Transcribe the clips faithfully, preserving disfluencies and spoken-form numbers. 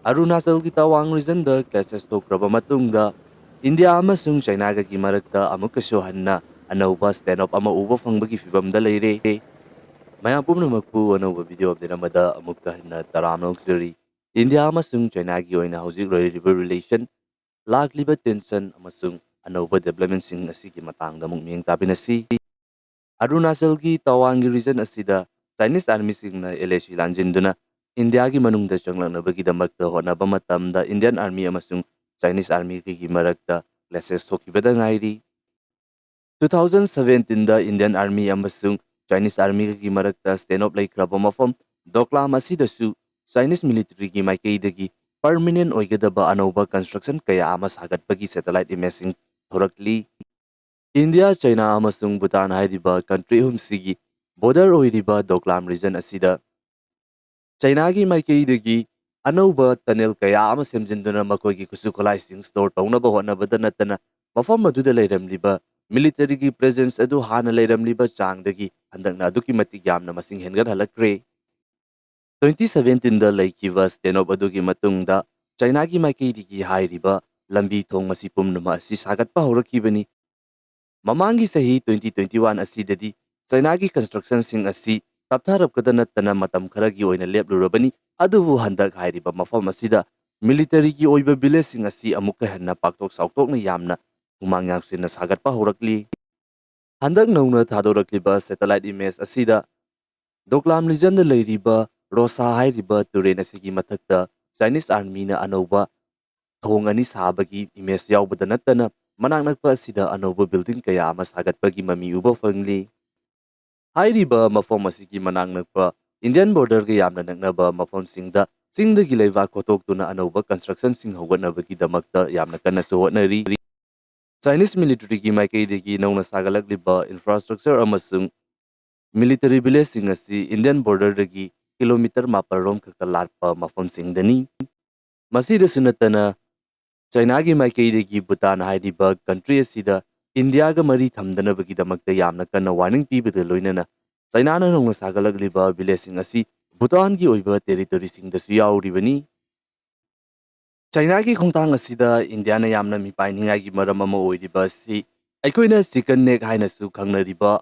ꯑꯔꯨꯅꯥꯆꯜꯒꯤ ꯇꯋꯥꯡ ꯔꯤꯖꯟꯗ ꯀ꯭ꯂꯦꯁꯦꯁ ꯊꯣꯛꯈ꯭ꯔꯕ ꯃꯇꯨꯡꯗ, ꯏꯟꯗꯤꯌꯥ ꯑꯃꯁꯨꯡ ꯆꯥꯏꯅꯥꯒꯒꯤ ꯃꯔꯛꯇ ꯑꯃꯨꯛꯀꯁꯨ ꯍꯟꯅ ꯑꯅꯧꯕ ꯁ꯭ꯇꯦꯟ ꯑꯣꯐ ꯑꯃ ꯎꯕ ꯐꯪꯕꯒꯤ ꯐꯤꯕꯝꯗ ꯂꯩꯔꯦ꯫ ꯃꯌꯥꯝ ꯄꯨꯝꯅꯃꯛꯄꯨ ꯑꯅꯧꯕ ꯚꯤꯗꯤꯑꯣ ꯑꯞꯗꯦꯠ ꯑꯃꯗ ꯑꯃꯨꯛꯀ ꯍꯟꯅ ꯇꯔꯥꯝꯅ ꯑꯣꯛꯆꯔꯤ꯫ ꯏꯟꯗꯤꯌꯥ ꯑꯃꯁꯨꯡ ꯆꯥꯏꯅꯥꯒꯤ ꯑꯣꯏꯅ ꯍꯧꯖꯤꯛ ꯂꯩꯔꯤꯕ ꯔꯤꯂꯦꯁꯟ, ꯂꯥꯛꯂꯤꯕ ꯇꯦꯟꯁꯟ ꯑꯃꯁꯨꯡ ꯑꯅꯧꯕ ꯗꯦꯕꯂꯞꯃꯦꯟꯁꯤꯡ ꯑꯁꯤꯒꯤ ꯃꯇꯥꯡꯗ ꯑꯃꯨꯛ ꯃꯤꯠꯌꯦꯡ ꯇꯥꯃꯤꯟꯅꯁꯤ꯫ ꯑꯔꯨꯅꯥꯆꯜꯒꯤ ꯇꯋꯥꯡꯒꯤ ꯔꯤꯖꯟ ꯑꯁꯤꯗ ꯆꯥꯏꯅꯤꯁ ꯑꯥꯔꯃꯤꯁꯤꯡꯅ ꯑꯦꯜ ꯑꯦ ꯁꯤ ꯂꯥꯟꯖꯤꯟꯗꯨꯅ ꯏꯟꯗꯤꯌꯥꯒꯤ ꯃꯅꯨꯡꯗ ꯆꯪꯂꯛꯅꯕꯒꯤꯗꯃꯛꯇ ꯍꯣꯠꯅꯕ ꯃꯇꯝꯗ ꯏꯟꯗꯤꯌꯟ ꯑꯥꯔꯃꯤ ꯑꯃꯁꯨꯡ ꯆꯥꯏꯅꯤꯁ ꯑꯥꯔꯃꯤꯒꯤ ꯃꯔꯛꯇ ꯀ꯭ꯂꯦꯁꯦꯁ ꯊꯣꯛꯈꯤꯕꯗ ꯉꯥꯏꯔꯤ꯫ ꯇꯨ ꯊꯥꯎꯖꯟ ꯁꯚꯦꯟꯇꯤꯟꯗ ꯏꯟꯗꯤꯌꯟ ꯑꯥꯔꯃꯤ ꯑꯃꯁꯨꯡ ꯆꯥꯏꯅꯤꯁ ꯑꯥꯔꯃꯤꯒꯒꯤ ꯃꯔꯛꯇ ꯁ꯭ꯇꯦꯟ ꯑꯣꯐ ꯂꯩꯈ꯭ꯔꯕ ꯃꯐꯝ ꯗꯣꯀ꯭ꯂꯥꯝ ꯑꯁꯤꯗꯁꯨ ꯆꯥꯏꯅꯤꯁ ꯃꯤꯂꯤꯇꯔꯤꯒꯤ ꯃꯥꯏꯀꯩꯗꯒꯤ ꯄꯔꯃꯤꯅꯦꯟ ꯑꯣꯏꯒꯗꯕ ꯑꯅꯧꯕ ꯀꯟꯁꯇ꯭ꯔꯛꯁꯟ ꯀꯌꯥ ꯑꯃ ꯁꯥꯒꯠꯄꯒꯤ ꯁꯦꯇꯦꯂꯥꯏꯠ ꯏꯃꯦꯖꯁꯤꯡ ꯊꯣꯔꯛꯂꯤ꯫ ꯏꯟꯗꯤꯌꯥ, ꯆꯥꯏꯅꯥ ꯑꯃꯁꯨꯡ ꯚꯨꯇꯥꯟ ꯍꯥꯏꯔꯤꯕ ꯀꯟꯇ꯭ꯔꯤ ꯑꯍꯨꯝꯁꯤꯒꯤ ꯕꯣꯔꯗꯔ ꯑꯣꯏꯔꯤꯕ ꯗꯣꯀ꯭ꯂꯥꯝ ꯔꯤꯖꯟ ꯑꯁꯤꯗ ꯆꯥꯏꯅꯥꯒꯤ ꯃꯥꯏꯀꯩꯗꯒꯤ ꯑꯅꯧꯕ ꯇꯅꯦꯜ ꯀꯌꯥ ꯑꯃ ꯁꯦꯝꯖꯤꯟꯗꯨꯅ ꯃꯈꯣꯏꯒꯤ ꯈꯨꯠꯁꯨ ꯈꯨꯠꯂꯥꯏꯁꯤꯡ ꯁ꯭ꯇꯣꯔ ꯇꯧꯅꯕ ꯍꯣꯠꯅꯕꯗ ꯅꯠꯇꯅ, ꯃꯐꯝ ꯑꯗꯨꯗ ꯂꯩꯔꯝꯂꯤꯕ ꯃꯤꯂꯤꯇꯔꯤꯒꯤ ꯄ꯭ꯔꯦꯖꯦꯟꯁ ꯑꯗꯨ ꯍꯥꯟꯅ ꯂꯩꯔꯝꯂꯤꯕ ꯆꯥꯡꯗꯒꯤ ꯍꯟꯗꯛꯅ ꯑꯗꯨꯛꯀꯤ ꯃꯇꯤꯛ ꯌꯥꯝꯅ ꯃꯁꯤꯡ ꯍꯦꯟꯒꯠꯍꯜꯂꯛꯈ꯭ꯔꯦ꯫ ꯇ꯭ꯋꯦꯟꯇꯤ ꯁꯚꯦꯟꯇꯤꯟꯗ ꯂꯩꯈꯤꯕ ꯁ꯭ꯇꯦꯟ ꯑꯣꯐ ꯑꯗꯨꯒꯤ ꯃꯇꯨꯡꯗ ꯆꯥꯏꯅꯥꯒꯤ ꯃꯥꯏꯀꯩꯗꯒꯤ ꯍꯥꯏꯔꯤꯕ ꯂꯝꯕꯤ ꯊꯣꯡ ꯃꯁꯤ ꯄꯨꯝꯅꯃꯛ ꯑꯁꯤ ꯁꯥꯒꯠꯄ ꯍꯧꯔꯛꯈꯤꯕꯅꯤ꯫ ꯃꯃꯥꯡꯒꯤ ꯆꯍꯤ ꯇ꯭ꯋꯦꯟꯇꯤ ꯇ꯭ꯋꯦꯟꯇꯤ ꯋꯥꯟ ꯑꯁꯤꯗꯗꯤ ꯆꯥꯏꯅꯥꯒꯤ ꯀꯟꯁꯇ꯭ꯔꯛꯁꯟꯁꯤꯡ ꯑꯁꯤ ꯇꯞꯊꯔꯛꯄꯗ ꯅꯠꯇꯅ ꯃꯇꯝ ꯈꯔꯒꯤ ꯑꯣꯏꯅ ꯂꯦꯞꯂꯨꯔꯕꯅꯤ, ꯑꯗꯨꯕꯨ ꯍꯟꯗꯛ ꯍꯥꯏꯔꯤꯕ ꯃꯐꯝ ꯑꯁꯤꯗ ꯃꯤꯂꯤꯇꯔꯤꯒꯤ ꯑꯣꯏꯕ ꯚꯤꯂꯦꯖꯁꯤꯡ ꯑꯁꯤ ꯑꯃꯨꯛꯀ ꯍꯦꯟꯅ ꯄꯥꯛꯊꯣꯛ ꯆꯥꯎꯊꯣꯛꯅ ꯌꯥꯝꯅ ꯍꯨꯃꯥꯡ ꯌꯥꯝꯁꯤꯟꯅ ꯁꯥꯒꯠꯄ ꯍꯧꯔꯛꯂꯤ꯫ ꯍꯟꯗꯛ ꯅꯧꯅ ꯊꯥꯗꯣꯔꯛꯂꯤꯕ ꯁꯦꯇꯦꯂꯥꯏꯠ ꯏꯃꯦꯖ ꯑꯁꯤꯗ ꯗꯣꯀ꯭ꯂꯥꯝ ꯔꯤꯖꯟꯗ ꯂꯩꯔꯤꯕ ꯔꯣꯁꯥ ꯍꯥꯏꯔꯤꯕ ꯇꯨꯔꯦꯜ ꯑꯁꯤꯒꯤ ꯃꯊꯛꯇ ꯆꯥꯏꯅꯤꯁ ꯑꯥꯔꯃꯤꯅ ꯑꯅꯧꯕ ꯊꯣꯡ ꯑꯅꯤ ꯁꯥꯕꯒꯤ ꯏꯃꯦꯖ ꯌꯥꯎꯕꯗ ꯅꯠꯇꯅ, ꯃꯅꯥꯛ ꯅꯛꯄ ꯑꯁꯤꯗ ꯑꯅꯧꯕ ꯕꯤꯜꯗꯤꯡ ꯀꯌꯥ ꯑꯃ ꯁꯥꯒꯠꯄꯒꯤ ꯃꯃꯤ ꯎꯕ ꯐꯪꯂꯤ꯫ ꯍꯥꯏꯔꯤꯕ ꯃꯐꯝ ꯑꯁꯤꯒꯤ ꯃꯅꯥꯛ ꯅꯛꯄ ꯏꯟꯗꯤꯌꯟ ꯕꯣꯔꯗꯔꯒ ꯌꯥꯝꯅ ꯅꯛꯅꯕ ꯃꯐꯝꯁꯤꯡꯗ ꯆꯤꯡꯗꯒꯤ ꯂꯩꯕꯥꯛ ꯀꯣꯊꯣꯛꯇꯨꯅ ꯑꯅꯧꯕ ꯀꯟꯁꯇ꯭ꯔꯛꯁꯟꯁꯤꯡ ꯍꯧꯒꯠꯅꯕꯒꯤꯗꯃꯛꯇ ꯌꯥꯝꯅ ꯀꯟꯅꯁꯨ ꯍꯣꯠꯅꯔꯤ꯫ ꯆꯥꯏꯅꯤꯁ ꯃꯤꯂꯤꯇꯔꯤꯒꯤ ꯃꯥꯏꯀꯩꯗꯒꯤ ꯅꯧꯅ ꯁꯥꯒꯠꯂꯛꯂꯤꯕ ꯏꯟꯐ꯭ꯔꯥꯁꯇ꯭ꯔꯛꯆꯔ ꯑꯃꯁꯨꯡ ꯃꯤꯂꯤꯇꯔꯤ ꯚꯤꯂꯦꯖꯁꯤꯡ ꯑꯁꯤ ꯏꯟꯗꯤꯌꯟ ꯕꯣꯔꯗꯔꯗꯒꯤ ꯀꯤꯂꯣꯃꯤꯇꯔ ꯃꯥꯄꯜ ꯔꯣꯝ ꯈꯛꯇ ꯂꯥꯞꯄ ꯃꯐꯝꯁꯤꯡꯗꯅꯤ꯫ ꯃꯁꯤꯗꯁꯨ ꯅꯠꯇꯅ, ꯆꯥꯏꯅꯥꯒꯤ ꯃꯥꯏꯀꯩꯗꯒꯤ ꯚꯨꯇꯥꯟ ꯍꯥꯏꯔꯤꯕ ꯀꯟꯇ꯭ꯔꯤ ꯑꯁꯤꯗ ꯏꯟꯗꯤꯌꯥꯒ ꯃꯔꯤ ꯊꯝꯗꯅꯕꯒꯤꯗꯃꯛꯇ ꯌꯥꯝꯅ ꯀꯟꯅ ꯋꯥꯔꯅꯤꯡ ꯄꯤꯕꯗ ꯂꯣꯏꯅꯅ, ꯆꯥꯏꯅꯥꯅ ꯅꯧꯅ ꯁꯥꯒꯠꯂꯛꯂꯤꯕ ꯚꯤꯂꯦꯖꯁꯤꯡ ꯑꯁꯤ ꯚꯨꯇꯥꯟꯒꯤ ꯑꯣꯏꯕ ꯇꯦꯔꯤꯇꯣꯔꯤꯁꯤꯡꯗꯁꯨ ꯌꯥꯎꯔꯤꯕꯅꯤ꯫ ꯆꯥꯏꯅꯥꯒꯤ ꯈꯣꯡꯊꯥꯡ ꯑꯁꯤꯗ ꯏꯟꯗꯤꯌꯥꯅ ꯌꯥꯝꯅ ꯃꯤꯄꯥꯏꯅꯤꯡꯉꯥꯏꯒꯤ ꯃꯔꯝ ꯑꯃ ꯑꯣꯏꯔꯤꯕ ꯑꯁꯤ ꯑꯩꯈꯣꯏꯅ ꯆꯤꯀꯟ ꯅꯦꯛ ꯍꯥꯏꯅꯁꯨ ꯈꯪꯅꯔꯤꯕ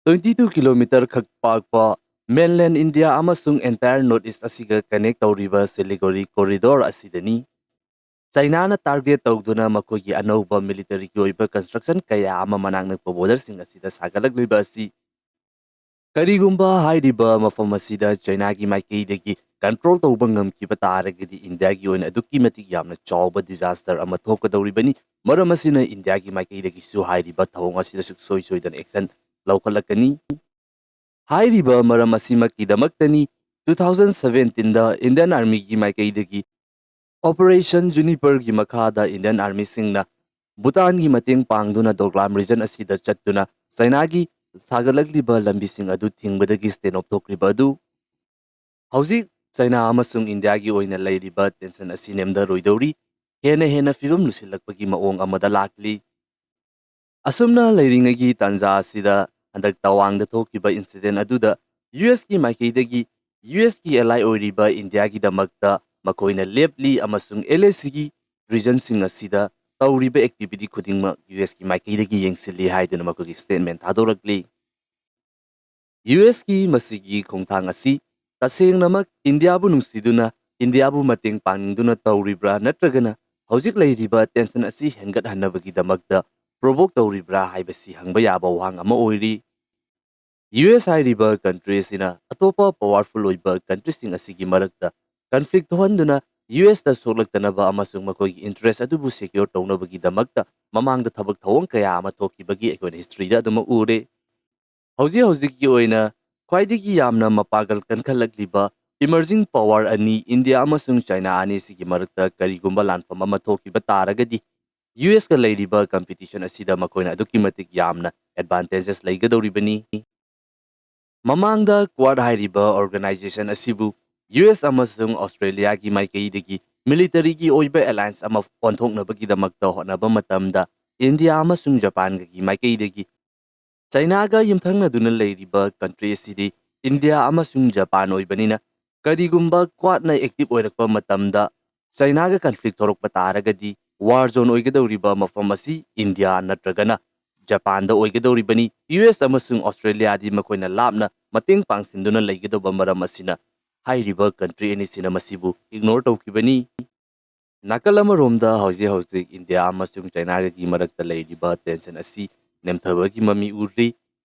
ꯇ꯭ꯋꯦꯟꯇꯤ ꯇꯨ ꯀꯤꯂꯣꯃꯤꯇꯔ ꯈꯛ ꯄꯥꯛꯄ ꯃꯦꯟꯂꯦꯟ ꯏꯟꯗꯤꯌꯥ ꯑꯃꯁꯨꯡ ꯑꯦꯟꯇꯥꯌꯔ ꯅꯣꯔꯠ ꯏꯁ ꯑꯁꯤꯒ ꯀꯅꯦꯛ ꯇꯧꯔꯤꯕ ꯁꯤꯂꯤꯒꯨꯔꯤ ꯀꯣꯔꯤꯗꯣꯔ ꯑꯁꯤꯗꯅꯤ꯫ ꯆꯥꯏꯅꯥꯅ ꯇꯥꯔꯒꯦꯠ ꯇꯧꯗꯨꯅ ꯃꯈꯣꯏꯒꯤ ꯑꯅꯧꯕ ꯃꯤꯂꯤꯇꯔꯤꯒꯤ ꯑꯣꯏꯕ ꯀꯟꯁꯇ꯭ꯔꯛꯁꯟ ꯀꯌꯥ ꯑꯃ ꯃꯅꯥꯛ ꯅꯛꯄ ꯕꯣꯔꯗꯔꯁꯤꯡ ꯑꯁꯤꯗ ꯁꯥꯒꯠꯂꯛꯂꯤꯕ ꯑꯁꯤ ꯀꯔꯤꯒꯨꯝꯕ ꯍꯥꯏꯔꯤꯕ ꯃꯐꯝ ꯑꯁꯤꯗ ꯆꯥꯏꯅꯥꯒꯤ ꯃꯥꯏꯀꯩꯗꯒꯤ ꯀꯟꯇ꯭ꯔꯣꯜ ꯇꯧꯕ ꯉꯝꯈꯤꯕ ꯇꯥꯔꯒꯗꯤ ꯏꯟꯗꯤꯌꯥꯒꯤ ꯑꯣꯏꯅ ꯑꯗꯨꯛꯀꯤ ꯃꯇꯤꯛ ꯌꯥꯝꯅ ꯆꯥꯎꯕ ꯗꯤꯖꯥꯁꯇꯔ ꯑꯃ ꯊꯣꯛꯀꯗꯧꯔꯤꯕꯅꯤ꯫ ꯃꯔꯝ ꯑꯁꯤꯅ ꯏꯟꯗꯤꯌꯥꯒꯤ ꯃꯥꯏꯀꯩꯗꯒꯤꯁꯨ ꯍꯥꯏꯔꯤꯕ ꯊꯧꯑꯣꯡ ꯑꯁꯤꯗ ꯁꯨꯡꯁꯣꯏ ꯁꯣꯏꯗꯅ ꯑꯦꯛꯁꯟ ꯂꯧꯈꯠꯂꯛꯀꯅꯤ꯫ ꯍꯥꯏꯔꯤꯕ ꯃꯔꯝ ꯑꯁꯤꯃꯛꯀꯤꯗꯃꯛꯇꯅꯤ ꯇꯨ ꯊꯥꯎꯖꯟ ꯁꯚꯦꯟꯇꯤꯟꯗ ꯏꯟꯗꯤꯌꯟ ꯑꯥꯔꯃꯤꯒꯤ ꯃꯥꯏꯀꯩꯗꯒꯤ ꯑꯣꯄꯔꯦꯁꯟ ꯖꯨꯅꯤꯄꯔꯒꯤ ꯃꯈꯥꯗ ꯏꯟꯗꯤꯌꯟ ꯑꯥꯔꯃꯤꯁꯤꯡꯅ ꯚꯨꯇꯥꯟꯒꯤ ꯃꯇꯦꯡ ꯄꯥꯡꯗꯨꯅ ꯗꯣꯒ꯭ꯂꯥꯝ ꯔꯤꯖꯟ ꯑꯁꯤꯗ ꯆꯠꯇꯨꯅ ꯆꯥꯏꯅꯥꯒꯤ ꯁꯥꯒꯠꯂꯛꯂꯤꯕ ꯂꯝꯕꯤꯁꯤꯡ ꯑꯗꯨ ꯊꯤꯡꯕꯗꯒꯤ ꯁ꯭ꯇꯦꯟ ꯑꯣꯞ ꯊꯣꯛꯈ꯭ꯔꯤꯕ ꯑꯗꯨ ꯍꯧꯖꯤꯛ ꯆꯥꯏꯅꯥ ꯑꯃꯁꯨꯡ ꯏꯟꯗꯤꯌꯥꯒꯤ ꯑꯣꯏꯅ ꯂꯩꯔꯤꯕ ꯇꯦꯟꯁꯟ ꯑꯁꯤ ꯅꯦꯝꯊꯔꯣꯏꯗꯧꯔꯤ꯫ ꯍꯦꯟꯅ ꯍꯦꯟꯅ ꯐꯤꯕꯝ ꯂꯨꯁꯤꯜꯂꯛꯄꯒꯤ ꯃꯑꯣꯡ ꯑꯃꯗ ꯂꯥꯛꯂꯤ꯫ ꯑꯁꯨꯝꯅ ꯂꯩꯔꯤꯉꯩꯒꯤ ꯇꯥꯟꯖꯥ ꯑꯁꯤꯗ ꯍꯟꯗꯛ ꯇꯋꯥꯡꯗ ꯊꯣꯛꯈꯤꯕ ꯏꯟꯁꯤꯗꯦꯟ ꯑꯗꯨꯗ ꯌꯨ ꯑꯦꯁꯀꯤ ꯃꯥꯏꯀꯩꯗꯒꯤ ꯌꯨ ꯑꯦꯁꯀꯤ ꯑꯦꯂꯥꯏ ꯑꯣꯏꯔꯤꯕ ꯏꯟꯗꯤꯌꯥꯒꯤꯗꯃꯛꯇ ꯃꯈꯣꯏꯅ ꯂꯦꯞꯂꯤ ꯑꯃꯁꯨꯡ ꯑꯦꯜ ꯑꯦ ꯁꯤꯒꯤ ꯔꯤꯖꯟꯁꯤꯡ ꯑꯁꯤꯗ ꯇꯧꯔꯤꯕ ꯑꯦꯛꯇꯤꯚꯤꯇꯤ ꯈꯨꯗꯤꯡꯃꯛ ꯌꯨ ꯑꯦꯁꯀꯤ ꯃꯥꯏꯀꯩꯗꯒꯤ ꯌꯦꯡꯁꯤꯜꯂꯤ ꯍꯥꯏꯗꯨꯅ ꯃꯈꯣꯏꯒꯤ ꯁ꯭ꯇꯦꯠꯃꯦꯟ ꯊꯥꯗꯣꯔꯛꯂꯤ꯫ ꯌꯨ ꯑꯦꯁꯀꯤ ꯃꯁꯤꯒꯤ ꯈꯣꯡꯊꯥꯡ ꯑꯁꯤ ꯇꯁꯦꯡꯅꯃꯛ ꯏꯟꯗꯤꯌꯥꯕꯨ ꯅꯨꯡꯁꯤꯗꯨꯅ ꯏꯟꯗꯤꯌꯥꯕꯨ ꯃꯇꯦꯡ ꯄꯥꯡꯅꯤꯡꯗꯨꯅ ꯇꯧꯔꯤꯕ꯭ꯔꯥ ꯅꯠꯇ꯭ꯔꯒꯅ ꯍꯧꯖꯤꯛ ꯂꯩꯔꯤꯕ ꯇꯦꯟꯁꯟ ꯑꯁꯤ ꯍꯦꯟꯒꯠꯍꯟꯅꯕꯒꯤꯗꯃꯛꯇ ꯄ꯭ꯔꯣꯚꯣꯛ ꯇꯧꯔꯤꯕ꯭ꯔꯥ ꯍꯥꯏꯕꯁꯤ ꯍꯪꯕ ꯌꯥꯕ ꯋꯥꯍꯪ ꯑꯃ ꯑꯣꯏꯔꯤ꯫ ꯌꯨ ꯑꯦꯁ ꯍꯥꯏꯔꯤꯕ ꯀꯟꯇ꯭ꯔꯤ ꯑꯁꯤꯅ ꯑꯇꯣꯞꯄ ꯄꯋꯥꯔꯐꯨꯜ ꯑꯣꯏꯕ ꯀꯟꯇ꯭ꯔꯤꯁꯤꯡ ꯑꯁꯤꯒꯤ ꯃꯔꯛꯇ ꯀꯟꯐ꯭ꯂꯤꯛ ꯊꯣꯛꯍꯟꯗꯨꯅ ꯌꯨ ꯑꯦꯁꯇ ꯁꯣꯛꯂꯛꯇꯅꯕ ꯑꯃꯁꯨꯡ ꯃꯈꯣꯏꯒꯤ ꯏꯟꯇꯔꯦꯁ ꯑꯗꯨꯕꯨ ꯁꯦꯀ꯭ꯌꯣꯔ ꯇꯧꯅꯕꯒꯤꯗꯃꯛꯇ ꯃꯃꯥꯡꯗ ꯊꯕꯛ ꯊꯧꯑꯣꯡ ꯀꯌꯥ ꯑꯃ ꯊꯣꯛꯈꯤꯕꯒꯤ ꯑꯩꯈꯣꯏꯅ ꯍꯤꯁꯇ꯭ꯔꯤꯗ ꯑꯗꯨꯃꯛ ꯎꯔꯦ꯫ ꯍꯧꯖꯤꯛ ꯍꯧꯖꯤꯛꯀꯤ ꯑꯣꯏꯅ ꯈ꯭ꯋꯥꯏꯗꯒꯤ ꯌꯥꯝꯅ ꯃꯄꯥꯡꯒꯜ ꯀꯟꯈꯠꯂꯛꯂꯤꯕ ꯏꯃꯔꯖꯤꯡ ꯄꯋꯥꯔ ꯑꯅꯤ ꯏꯟꯗꯤꯌꯥ ꯑꯃꯁꯨꯡ ꯆꯥꯏꯅꯥ ꯑꯅꯤꯁꯤꯒꯤ ꯃꯔꯛꯇ ꯀꯔꯤꯒꯨꯝꯕ ꯂꯥꯟꯐꯝ ꯑꯃ ꯊꯣꯛꯈꯤꯕ ꯇꯥꯔꯒꯗꯤ ꯌꯨ ꯑꯦꯁꯀ ꯂꯩꯔꯤꯕ ꯀꯝꯄꯤꯇꯤꯁꯟ ꯑꯁꯤꯗ ꯃꯈꯣꯏꯅ ꯑꯗꯨꯛꯀꯤ ꯃꯇꯤꯛ ꯌꯥꯝꯅ ꯑꯦꯗꯚꯥꯟꯇꯦꯖꯦꯁ ꯂꯩꯒꯗꯧꯔꯤꯕꯅꯤ꯫ ꯃꯃꯥꯡꯗ ꯀ꯭ꯋꯥꯗ ꯍꯥꯏꯔꯤꯕ ꯑꯣꯔꯒꯅꯥꯏꯖꯦꯁꯟ ꯑꯁꯤꯕꯨ ꯌꯨ ꯑꯦꯁ ꯑꯃꯁꯨꯡ ꯑꯣꯁꯇ꯭ꯔꯦꯂꯤꯌꯥꯒꯤ ꯃꯥꯏꯀꯩꯗꯒꯤ ꯃꯤꯂꯤꯇꯔꯤꯒꯤ ꯑꯣꯏꯕ ꯑꯦꯂꯥꯏꯟꯁ ꯑꯃ ꯑꯣꯟꯊꯣꯛꯅꯕꯒꯤꯗꯃꯛꯇ ꯍꯣꯠꯅꯕ ꯃꯇꯝꯗ ꯏꯟꯗꯤꯌꯥ ꯑꯃꯁꯨꯡ ꯖꯄꯥꯟꯒꯤ ꯃꯥꯏꯀꯩꯗꯒꯤ ꯆꯥꯏꯅꯥꯒ ꯌꯨꯝꯊꯪꯅꯗꯨꯅ ꯂꯩꯔꯤꯕ ꯀꯟꯇ꯭ꯔꯤ ꯑꯁꯤꯗꯤ ꯏꯟꯗꯤꯌꯥ ꯑꯃꯁꯨꯡ ꯖꯄꯥꯟ ꯑꯣꯏꯕꯅꯤꯅ ꯀꯔꯤꯒꯨꯝꯕ ꯀ꯭ꯋꯥꯗꯅ ꯑꯦꯛꯇꯤꯚ ꯑꯣꯏꯔꯛꯄ ꯃꯇꯝꯗ ꯆꯥꯏꯅꯥꯒ ꯀꯟꯐ꯭ꯂꯤꯛ ꯊꯣꯔꯛꯄ ꯇꯥꯔꯒꯗꯤ ꯋꯥꯔ ꯖꯣꯟ ꯑꯣꯏꯒꯗꯧꯔꯤꯕ ꯃꯐꯝ ꯑꯁꯤ ꯏꯟꯗꯤꯌꯥ ꯅꯠꯇ꯭ꯔꯒꯅ ꯖꯄꯥꯟꯗ ꯑꯣꯏꯒꯗꯧꯔꯤꯕꯅꯤ꯫ ꯌꯨ ꯑꯦꯁ ꯑꯃꯁꯨꯡ ꯑꯣꯁꯇ꯭ꯔꯦꯂꯤꯌꯥꯗꯤ ꯃꯈꯣꯏꯅ ꯂꯥꯞꯅ ꯃꯇꯦꯡ ꯄꯥꯡꯁꯤꯟꯗꯨꯅ ꯂꯩꯒꯗꯧꯕ ꯃꯔꯝ ꯑꯁꯤꯅ ꯍꯥꯏꯔꯤꯕ ꯀꯟꯇ꯭ꯔꯤ ꯑꯅꯤꯁꯤꯅ ꯃꯁꯤꯕꯨ ꯏꯒꯅꯣꯔ ꯇꯧꯈꯤꯕꯅꯤ꯫ ꯅꯥꯀꯜ ꯑꯃꯔꯣꯝꯗ ꯍꯧꯖꯤꯛ ꯍꯧꯖꯤꯛ ꯏꯟꯗꯤꯌꯥ ꯑꯃꯁꯨꯡ ꯆꯥꯏꯅꯥꯒꯒꯤ ꯃꯔꯛꯇ ꯂꯩꯔꯤꯕ ꯇꯦꯟꯁꯟ ꯑꯁꯤ ꯅꯦꯝꯊꯕꯒꯤ ꯃꯃꯤ ꯎꯗ꯭ꯔꯤ꯫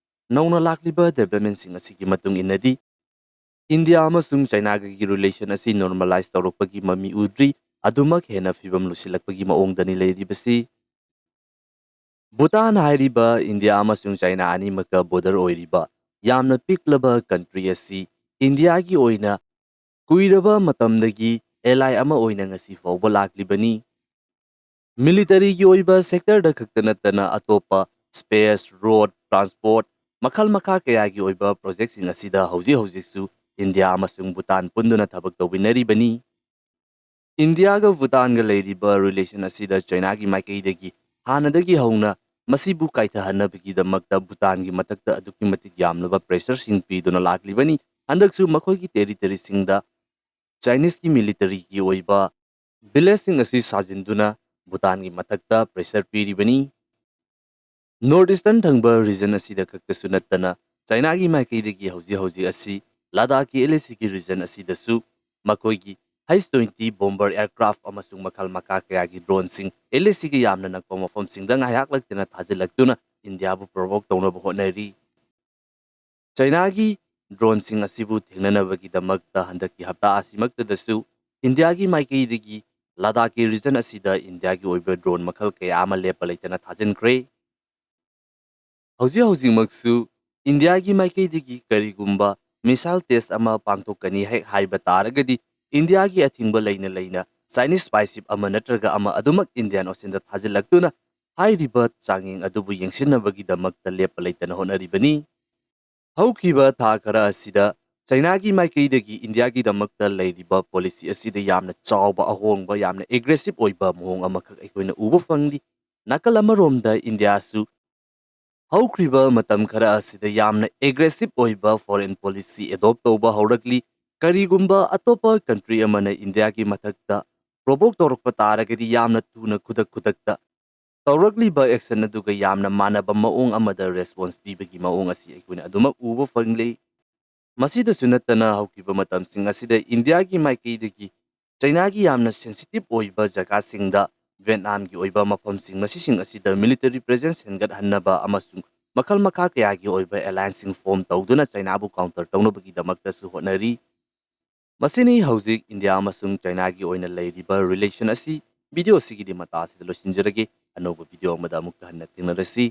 ꯅꯧꯅ ꯂꯥꯛꯂꯤꯕ ꯗꯦꯕꯂꯞꯃꯦꯟꯁꯤꯡ ꯑꯁꯤꯒꯤ ꯃꯇꯨꯡ ꯏꯟꯅꯗꯤ ꯏꯟꯗꯤꯌꯥ ꯑꯃꯁꯨꯡ ꯆꯥꯏꯅꯥꯒꯒꯤ ꯔꯤꯂꯦꯁꯟ ꯑꯁꯤ ꯅꯣꯔꯃꯦꯂꯥꯏꯁ ꯇꯧꯔꯛꯄꯒꯤ ꯃꯃꯤ ꯎꯗ꯭ꯔꯤ꯫ ꯑꯗꯨꯃꯛ ꯍꯦꯟꯅ ꯐꯤꯕꯝ ꯂꯨꯁꯤꯜꯂꯛꯄꯒꯤ ꯃꯑꯣꯡꯗꯅꯤ ꯂꯩꯔꯤꯕꯁꯤ꯫ ꯚꯨꯇꯥꯟ ꯍꯥꯏꯔꯤꯕ ꯏꯟꯗꯤꯌꯥ ꯑꯃꯁꯨꯡ ꯆꯥꯏꯅꯥ ꯑꯅꯤꯃꯛꯀ ꯕꯣꯔꯗꯔ ꯑꯣꯏꯔꯤꯕ ꯌꯥꯝꯅ ꯄꯤꯛꯂꯕ ꯀꯟꯇ꯭ꯔꯤ ꯑꯁꯤ ꯏꯟꯗꯤꯌꯥꯒꯤ ꯑꯣꯏꯅ ꯀꯨꯏꯔꯕ ꯃꯇꯝꯗꯒꯤ ꯑꯦꯂꯥꯏ ꯑꯃ ꯑꯣꯏꯅ ꯉꯁꯤ ꯐꯥꯎꯕ ꯂꯥꯛꯂꯤꯕꯅꯤ꯫ ꯃꯤꯂꯤꯇꯔꯤꯒꯤ ꯑꯣꯏꯕ ꯁꯦꯛꯇꯔꯗ ꯈꯛꯇ ꯅꯠꯇꯅ ꯑꯇꯣꯞꯄ ꯁ꯭ꯄꯦꯁ, ꯔꯣꯗ, ꯇ꯭ꯔꯥꯟꯁꯄꯣꯔꯠ, ꯃꯈꯜ ꯃꯈꯥ ꯀꯌꯥꯒꯤ ꯑꯣꯏꯕ ꯄ꯭ꯔꯣꯖꯦꯛꯁꯤꯡ ꯑꯁꯤꯗ ꯍꯧꯖꯤꯛ ꯍꯧꯖꯤꯛꯁꯨ ꯏꯟꯗꯤꯌꯥ ꯑꯃꯁꯨꯡ ꯚꯨꯇꯥꯟ ꯄꯨꯟꯗꯨꯅ ꯊꯕꯛ ꯇꯧꯃꯤꯟꯅꯔꯤꯕꯅꯤ꯫ ꯏꯟꯗꯤꯌꯥꯒ ꯚꯨꯇꯥꯟꯒ ꯂꯩꯔꯤꯕ ꯔꯤꯂꯦꯁꯟ ꯑꯁꯤꯗ ꯆꯥꯏꯅꯥꯒꯤ ꯃꯥꯏꯀꯩꯗꯒꯤ ꯍꯥꯟꯅꯗꯒꯤ ꯍꯧꯅ ꯃꯁꯤꯕꯨ ꯀꯥꯏꯊꯍꯟꯅꯕꯒꯤꯗꯃꯛꯇ ꯚꯨꯇꯥꯟꯒꯤ ꯃꯊꯛꯇ ꯑꯗꯨꯛꯀꯤ ꯃꯇꯤꯛ ꯌꯥꯝꯂꯕ ꯄ꯭ꯔꯦꯁꯔꯁꯤꯡ ꯄꯤꯗꯨꯅ ꯂꯥꯛꯂꯤꯕꯅꯤ꯫ ꯍꯟꯗꯛꯁꯨ ꯃꯈꯣꯏꯒꯤ ꯇꯦꯔꯤꯇꯔꯤꯁꯤꯡꯗ ꯆꯥꯏꯅꯤꯁꯀꯤ ꯃꯤꯂꯤꯇꯔꯤꯒꯤ ꯑꯣꯏꯕ ꯚꯤꯂꯦꯖꯁꯤꯡ ꯑꯁꯤ ꯁꯥꯖꯤꯟꯗꯨꯅ ꯚꯨꯇꯥꯟꯒꯤ ꯃꯊꯛꯇ ꯄ꯭ꯔꯦꯁꯔ ꯄꯤꯔꯤꯕꯅꯤ꯫ ꯅꯣꯔꯠ ꯏꯁꯇꯔꯟ ꯊꯪꯕ ꯔꯤꯖꯟ ꯑꯁꯤꯗ ꯈꯛꯇꯁꯨ ꯅꯠꯇꯅ ꯆꯥꯏꯅꯥꯒꯤ ꯃꯥꯏꯀꯩꯗꯒꯤ ꯍꯧꯖꯤꯛ ꯍꯧꯖꯤꯛ ꯑꯁꯤ ꯂꯗꯥꯈꯀꯤ ꯑꯦꯜ ꯑꯦ ꯁꯤꯒꯤ ꯔꯤꯖꯟ ꯑꯁꯤꯗꯁꯨ ꯃꯈꯣꯏꯒꯤ ꯍꯩꯁ ꯇ꯭ꯋꯦꯟꯇꯤ ꯕꯣꯝꯕꯔ ꯑꯦꯌꯔꯀ꯭ꯔꯥꯐ ꯑꯃꯁꯨꯡ ꯃꯈꯜ ꯃꯈꯥ ꯀꯌꯥꯒꯤ ꯗ꯭ꯔꯣꯟꯁꯤꯡ ꯑꯦꯜ ꯑꯦ ꯁꯤꯒ ꯌꯥꯝꯅ ꯅꯛꯄ ꯃꯐꯝꯁꯤꯡꯗ ꯉꯥꯏꯍꯥꯛ ꯂꯩꯇꯅ ꯊꯥꯖꯤꯜꯂꯛꯇꯨꯅ ꯏꯟꯗꯤꯌꯥꯕꯨ ꯄ꯭ꯔꯣꯚꯣꯛ ꯇꯧꯅꯕ ꯍꯣꯠꯅꯔꯤ꯫ ꯆꯥꯏꯅꯥꯒꯤ ꯗ꯭ꯔꯣꯟꯁꯤꯡ ꯑꯁꯤꯕꯨ ꯊꯦꯡꯅꯅꯕꯒꯤꯗꯃꯛꯇ ꯍꯟꯗꯛꯀꯤ ꯍꯞꯇꯥ ꯑꯁꯤꯃꯛꯇꯗꯁꯨ ꯏꯟꯗꯤꯌꯥꯒꯤ ꯃꯥꯏꯀꯩꯗꯒꯤ ꯂꯗꯥꯈꯀꯤ ꯔꯤꯖꯟ ꯑꯁꯤꯗ ꯏꯟꯗꯤꯌꯥꯒꯤ ꯑꯣꯏꯕ ꯗ꯭ꯔꯣꯟ ꯃꯈꯜ ꯀꯌꯥ ꯑꯃ ꯂꯦꯞꯄ ꯂꯩꯇꯅ ꯊꯥꯖꯤꯟꯈ꯭ꯔꯦ꯫ ꯍꯧꯖꯤꯛ ꯍꯧꯖꯤꯛꯃꯛꯁꯨ ꯏꯟꯗꯤꯌꯥꯒꯤ ꯃꯥꯏꯀꯩꯗꯒꯤ ꯀꯔꯤꯒꯨꯝꯕ ꯃꯤꯁꯥꯏꯜ ꯇꯦꯁ ꯑꯃ ꯄꯥꯡꯊꯣꯛꯀꯅꯤ ꯍꯦꯛ ꯍꯥꯏꯕ ꯇꯥꯔꯒꯗꯤ ꯏꯟꯗꯤꯌꯥꯒꯤ ꯑꯊꯤꯡꯕ ꯂꯩꯅ ꯂꯩꯅ ꯆꯥꯏꯅꯤꯁ ꯁ꯭ꯄꯥꯏꯁꯤꯞ ꯑꯃ ꯅꯠꯇ꯭ꯔꯒ ꯑꯃ ꯑꯗꯨꯃꯛ ꯏꯟꯗꯤꯌꯥꯟ ꯑꯣꯁꯤꯟꯗ ꯊꯥꯖꯤꯜꯂꯛꯇꯨꯅ ꯍꯥꯏꯔꯤꯕ ꯆꯥꯡꯌꯦꯡ ꯑꯗꯨꯕꯨ ꯌꯦꯡꯁꯤꯟꯅꯕꯒꯤꯗꯃꯛꯇ ꯂꯦꯞꯄ ꯂꯩꯇꯅ ꯍꯣꯠꯅꯔꯤꯕꯅꯤ꯫ ꯍꯧꯈꯤꯕ ꯊꯥ ꯈꯔ ꯑꯁꯤꯗ ꯆꯥꯏꯅꯥꯒꯤ ꯃꯥꯏꯀꯩꯗꯒꯤ ꯏꯟꯗꯤꯌꯥꯒꯤꯗꯃꯛꯇ ꯂꯩꯔꯤꯕ ꯄꯣꯂꯤꯁꯤ ꯑꯁꯤꯗ ꯌꯥꯝꯅ ꯆꯥꯎꯕ ꯑꯍꯣꯡꯕ, ꯌꯥꯝꯅ ꯑꯦꯒ꯭ꯔꯦꯁꯤꯞ ꯑꯣꯏꯕ ꯃꯑꯣꯡ ꯑꯃꯈꯛ ꯑꯩꯈꯣꯏꯅ ꯎꯕ ꯐꯪꯂꯤ꯫ ꯅꯥꯀꯜ ꯑꯃꯔꯣꯝꯗ ꯏꯟꯗꯤꯌꯥꯁꯨ ꯍꯧꯈ꯭ꯔꯤꯕ ꯃꯇꯝ ꯈꯔ ꯑꯁꯤꯗ ꯌꯥꯝꯅ ꯑꯦꯒ꯭ꯔꯦꯁꯤꯞ ꯑꯣꯏꯕ ꯐꯣꯔꯦꯟ ꯄꯣꯂꯤꯁꯤ ꯑꯦꯗꯣꯞ ꯇꯧꯕ ꯍꯧꯔꯛꯂꯤ꯫ ꯀꯔꯤꯒꯨꯝꯕ ꯑꯇꯣꯞꯄ ꯀꯟꯇ꯭ꯔꯤ ꯑꯃꯅ ꯏꯟꯗꯤꯌꯥꯒꯤ ꯃꯊꯛꯇ ꯄ꯭ꯔꯣꯚꯣꯛ ꯇꯧꯔꯛꯄ ꯇꯥꯔꯒꯗꯤ ꯌꯥꯝꯅ ꯊꯨꯅ ꯈꯨꯗꯛ ꯈꯨꯗꯛꯇ ꯇꯧꯔꯛꯂꯤꯕ ꯑꯦꯛꯁꯟ ꯑꯗꯨꯒ ꯌꯥꯝꯅ ꯃꯥꯟꯅꯕ ꯃꯑꯣꯡ ꯑꯃꯗ ꯔꯦꯁꯄꯣꯟꯁ ꯄꯤꯕꯒꯤ ꯃꯑꯣꯡ ꯑꯁꯤ ꯑꯩꯈꯣꯏꯅ ꯑꯗꯨꯃꯛ ꯎꯕ ꯐꯪꯂꯤ꯫ ꯃꯁꯤꯗꯁꯨ ꯅꯠꯇꯅ ꯍꯧꯈꯤꯕ ꯃꯇꯝꯁꯤꯡ ꯑꯁꯤꯗ ꯏꯟꯗꯤꯌꯥꯒꯤ ꯃꯥꯏꯀꯩꯗꯒꯤ ꯆꯩꯅꯥꯒꯤ ꯌꯥꯝꯅ ꯁꯦꯟꯁꯤꯇꯤꯚ ꯑꯣꯏꯕ ꯖꯒꯥꯁꯤꯡꯗ ꯚꯤꯌꯦꯠꯅꯥꯝꯒꯤ ꯑꯣꯏꯕ ꯃꯐꯝꯁꯤꯡ ꯃꯁꯤꯁꯤꯡ ꯑꯁꯤꯗ ꯃꯤꯂꯤꯇꯔꯤ ꯄ꯭ꯔꯦꯖꯦꯟꯁ ꯍꯦꯟꯒꯠꯍꯟꯅꯕ ꯑꯃꯁꯨꯡ ꯃꯈꯜ ꯃꯈꯥ ꯀꯌꯥꯒꯤ ꯑꯣꯏꯕ ꯑꯦꯂꯥꯏꯟꯁꯁꯤꯡ ꯐꯣꯔꯝ ꯇꯧꯗꯨꯅ ꯆꯩꯅꯥꯕꯨ ꯀꯥꯎꯟꯇꯔ ꯇꯧꯅꯕꯒꯤꯗꯃꯛꯇꯁꯨ ꯍꯣꯠꯅꯔꯤ꯫ ꯃꯁꯤꯅꯤ ꯍꯧꯖꯤꯛ ꯏꯟꯗꯤꯌꯥ ꯑꯃꯁꯨꯡ ꯆꯩꯅꯥꯒꯤ ꯑꯣꯏꯅ ꯂꯩꯔꯤꯕ ꯔꯤꯂꯦꯁꯟ ꯑꯁꯤ꯫ ꯚꯤꯗꯤꯑꯣ ꯑꯁꯤꯒꯤꯗꯤ ꯃꯇꯥ ꯑꯁꯤꯗ ꯂꯣꯏꯁꯤꯟꯖꯔꯒꯦ꯫ ꯑꯅꯧꯕ ꯚꯤꯗꯤꯑꯣ ꯑꯃꯗ ꯑꯃꯨꯛꯀ ꯍꯟꯅ ꯊꯦꯡꯅꯔꯁꯤ꯫